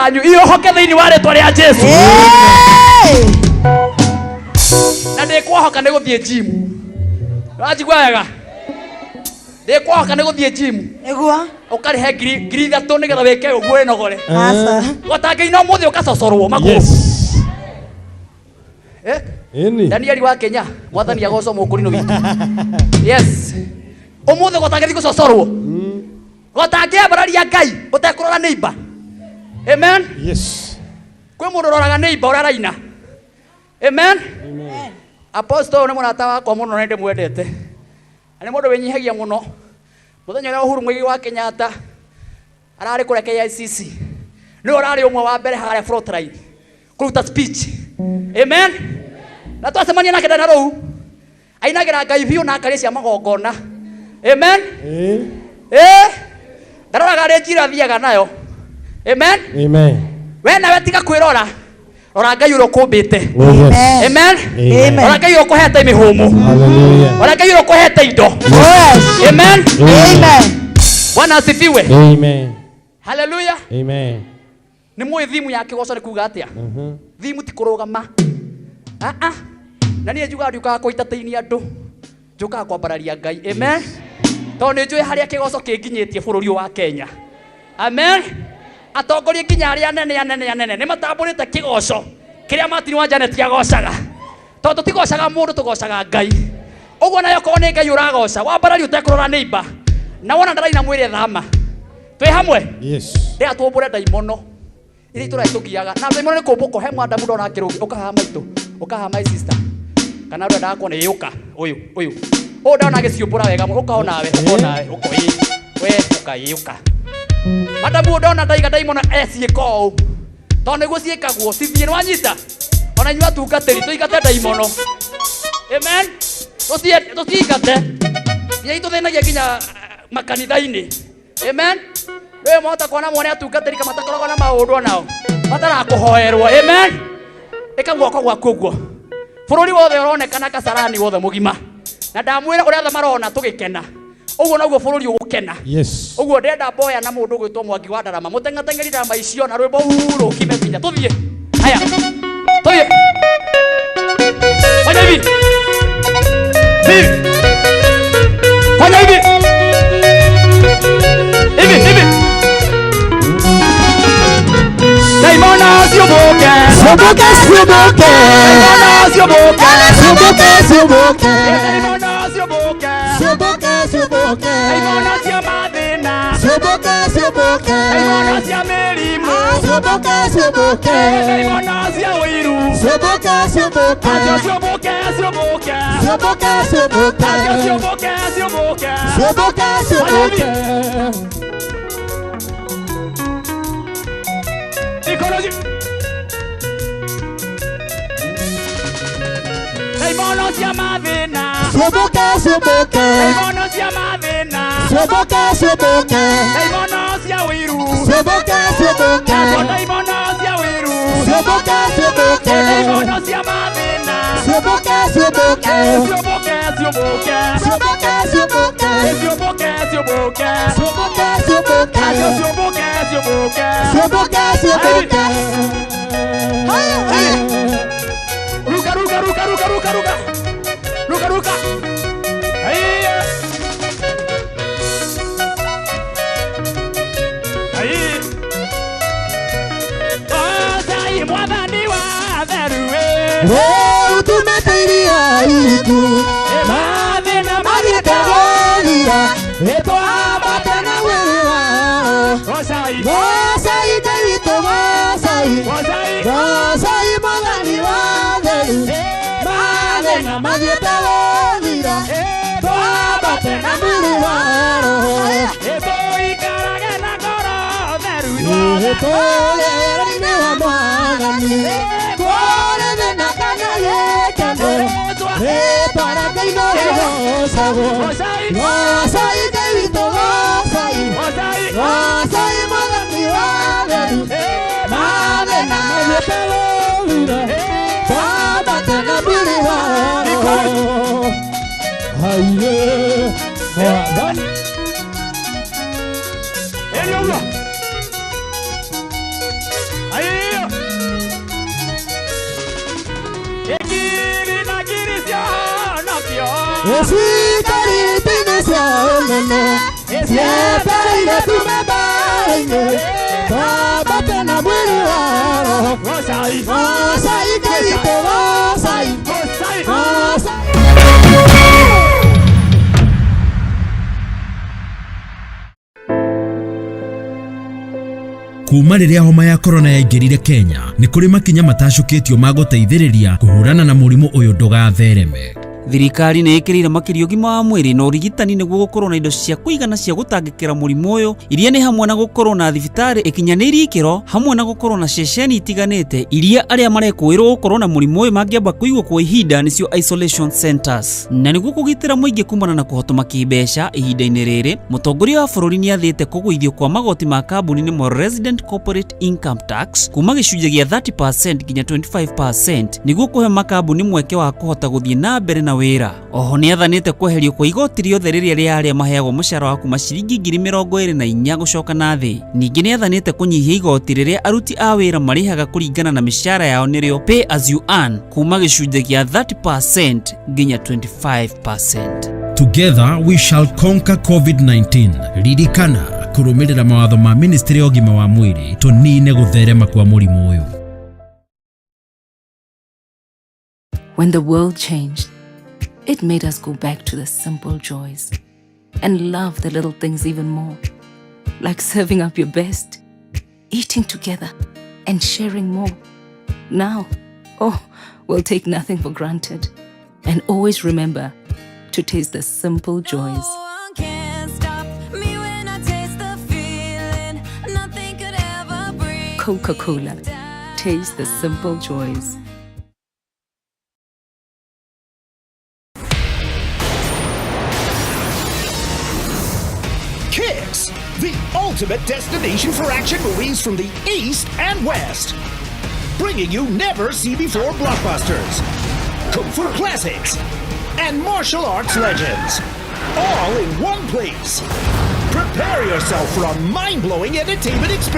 Yanyu iyohoke thĩinĩ wa rĩtwa rĩa Jesu. Hey! Na ndĩkwohoka nĩ gũthiĩ gym. Ũranjigua wega? Ndĩkwohoka nĩ gũthiĩ gym. Nĩguo. Ũkarĩhe 3,000 nĩgetha wĩke ũguo wĩnogore. Aca. Gotangĩina ũmũthĩ ũgacocorwo magũrũ. Yes. Eh? Ĩni. Danieli wa Kenya, mwathani agocwo mũkũrinũ witũ. Yes. Ũmũthĩ gotangĩthiĩ gũcocorwo. Gotangĩambararia Ngai ũtekũrora neighbor. Amen. Yes. Kwĩ mũndũ ũroraga neighbor ũrĩa araina. Amen. Amen. Apostle ũyũ nĩ mũrata wakwa mũno na nĩndĩmwendete. Na nĩ mũndũ wĩnyihagia mũno. Mũthenya ũrĩa Uhuru Muigai wa Kenyatta ararĩ kũrĩa KICC, nĩwe ũrarĩ ũmwe wa mbere harĩa front line kũruta speech. Amen. Na twacemania nake ndarĩ na rũu. Ainagĩra Ngai biũ na akarĩa cia magongona. Amen. Eh. Eh. Ndaroraga arĩ njira athiaga nayo. Amen. Amen. We nawe tiga kwĩrora. Rora Ngai ũrĩa ũkũmbĩte. Oh, yes. Amen. Amen. Rora Ngai ũrĩa ũkũhete mĩhũmũ. Hallelujah. Rora Ngai ũrĩa ũkũhete indo. Yes. Amen. Amen. Bwana asifiwe. Amen. Hallelujah. Amen. Nĩ mũĩ thimu ya kĩgoco nĩ kuga atĩa? Mhm. Thimu ti kũrũgama. Ah ah. Na niĩ njugaga ndiũkaga kũ-entertain andũ. Njũkaga kwambararia Ngai. Amen. Tondũ nĩ njũĩ harĩa kĩgoco kĩnginyĩtie bũrũri ũyũ wa Kenya. Amen. Atongoria nginya arĩa anene anene anene nĩ matambũrĩte kĩgoco kĩrĩa Martin wa Janet agocaga. Tondũ tũtigocaga mũndũ, tũgocaga Ngai. Ũguo nawe okorwo nĩ Ngai ũragoca, wambararia ũtekũrora neighbor. Na wona ndaraina mwĩre thama. Twĩ hamwe? Yes. Rĩrĩa tũmbũre ndaimono iria itũra itũgiaga na ndaimono nĩ kũmbũko he mwandamu ndona kĩrũgi ũkahaha maitũ, ũkahaha my sister, kana ũrĩa ndakuona ĩ ũka ũyũ ũyũ ũyũ ndona agĩciũmbũra wega mũno, ũka onawe, ũka onawe, ũka ĩ we ũka ĩ ũka madamu ũyũ ndona ndaiga ndaimono eciĩka ũũ tondũ nĩguo ciĩkagwo cithiĩ nĩ wanyita ona inyuĩ atungatĩri tũingate ndaimono. Amen. Tũciingate iria itũthĩnagia nginya makanitha-inĩ. Amen. Rĩu mwahota kuona mwone atungatĩri kama matakoragwo na maũndũ onao matarakũhoerwo. Amen. Ĩka guoko gwaku ũguo. Bũrũri wothe ũronekana Kasarani wothe mũgima. Na ndamwĩra ũrĩa othe marona tũgĩkena. Ũguo noguo bũrũri ũgũkena. Yes. Ũguo ndĩrenda mboya na mũndũ ũgwĩtwo Mwangi wa Ndarama. Mũteng'ateng'eri ndarama icio na rwĩmbo rũkime nginya tũthiĩ. Haya. Tũthiĩ. Fanya hivi. Hivi. Fanya hivi. Hivi, hivi. Daimona ciũmbũke. Ciũmbũke, ciũmbũke. Daimona ciũmbũke. Ciũmbũke, ciũmbũke. Daimona ciũmbũke. Ciũmbũke, ciũmbũke. Daimona cia mathĩna. Ciũmbũke, ciũmbũke. Daimona cia mĩrimũ. Ciũmbũke, ciũmbũke. Daimona cia ũiru. Ciũmbũke, ciũmbũke. Acio ciũmbũke, ciũmbũke. Ciũmbũke, ciũmbũke. Acio ciũmbũke, ciũmbũke. Ciũmbũke, ciũmbũke. Mikono juu. Daimono cia mathĩna. Ciũmbũke, ciũmbũke. Daimono cia mathĩna. Ciũmbũke, ciũmbũke. Daimono cia ũiru. Ciũmbũke, ciũmbũke. Nacio daimono cia ũiru. Ciũmbũke, ciũmbũke. Daimono cia mathĩna. Ciũmbũke, ciũmbũke. Ciũmbũke, ciũmbũke. Ciũmbũke, ciũmbũke. Ciũmbũke, ciũmbũke. Ciũmbũke, ciũmbũke. Nacio ciũmbũke, ciũmbũke. Ciũmbũke, ciũmbũke. Haya, haya. Ruka, ruka, ruka, ruka, ruka, ruka. Ruka, ruka. Haiya. Haiya. Goocai Mwathani wa theru we. Ũtũmĩte iria iriku Mathĩna mathiĩte mathiĩte gũthira, Twambate na mwĩrĩ wao. Goocai. Goocai Ngai witũ, goocai. Goocai. Goocai Mwathani wa theru. Mathĩna mathiĩte gũthira, twambate na mwĩrĩ wa roho. Tũikarage na ngoro theru. Tũrĩ wa Mwathani, tũrĩ thĩna kana gĩkeno, rĩĩtwa rĩa Ngai no rĩgoocagwo. Goocai. Goocai Ngai witũ, goocai. Goocai. Goocai Mwathani wa theru. Mathĩna mathiĩte gũthira, twambate na mwĩrĩ wa roho. Haiye. Mwathani. Ĩni ũguo. Ecikarĩte cia ũnene cietereire tume mbara-inĩ twambate na mwĩrĩ wa roho goocai Ngai witũ goocai goocai. Kuma rĩrĩa homa ya korona yaingĩrire Kenya, nĩ kũrĩ makinya matacũkĩtio ma gũteithĩrĩria kũhũrana na mũrimũ ũyũ ndũgathereme. Thirikari nĩ ĩkĩrĩire makĩria ũgima wa mwĩrĩ na ũrigitani nĩguo gũkorwo na indo cia kũigana cia gũtangĩkĩra mũrimũ ũyũ, iria nĩ hamwe na gũkorwo na thibitarĩ ĩkinyanĩirie ikĩro, hamwe na gũkorwo na ceceni itiganĩte iria arĩa marekũĩrwo gũkorwo na mũrimũ ũyũ mangĩamba kũigwo kwa ihinda, nĩcio isolation centers. Na nĩguo kũgitĩra mũingĩ kumana na kũhotoma kĩmbeca ihinda-inĩ rĩrĩ, mũtongoria wa bũrũri nĩ athĩte kũgũithio kwa magoti ma kambuni, nĩmo resident corporate income tax, kuma gĩcunjĩ gĩa 30% nginya 25% nĩguo kũhe makambuni mweke wa kũhota gũthiĩ na mbere na wĩra. Oho nĩ athanĩte kweherio kwa igoti rĩothe rĩrĩa rĩa arĩa maheagwo mũcara wa kuma ciringi 24,000 gũcoka na thĩ. Ningĩ nĩ athanĩte kũnyihia igoti rĩrĩa aruti a wĩra marĩhaga kũringana na mĩcara yao, nĩrĩo pay as you earn, kuma gĩcunjĩ gĩa 30% nginya 25%. Together we shall conquer COVID-19. Ririkana kũrũmĩrĩra mawatho ma ministry ya ũgima wa mwĩrĩ tũnine gũtherema kwa mũrimũ ũyũ. When the world changed, it made us go back to the simple joys and love the little things even more, like serving up your best, eating together, and sharing more. Now, oh, we'll take nothing for granted. And always remember to taste the simple joys. No one can stop me when I taste the feeling. Nothing could ever bring Coca Cola. me down. Taste the simple joys. Kicks, the ultimate destination for action movies from the East and West. Bringing you never see before blockbusters, kung fu classics, and martial arts legends. All in one place. Prepare yourself for a mind blowing entertainment experience.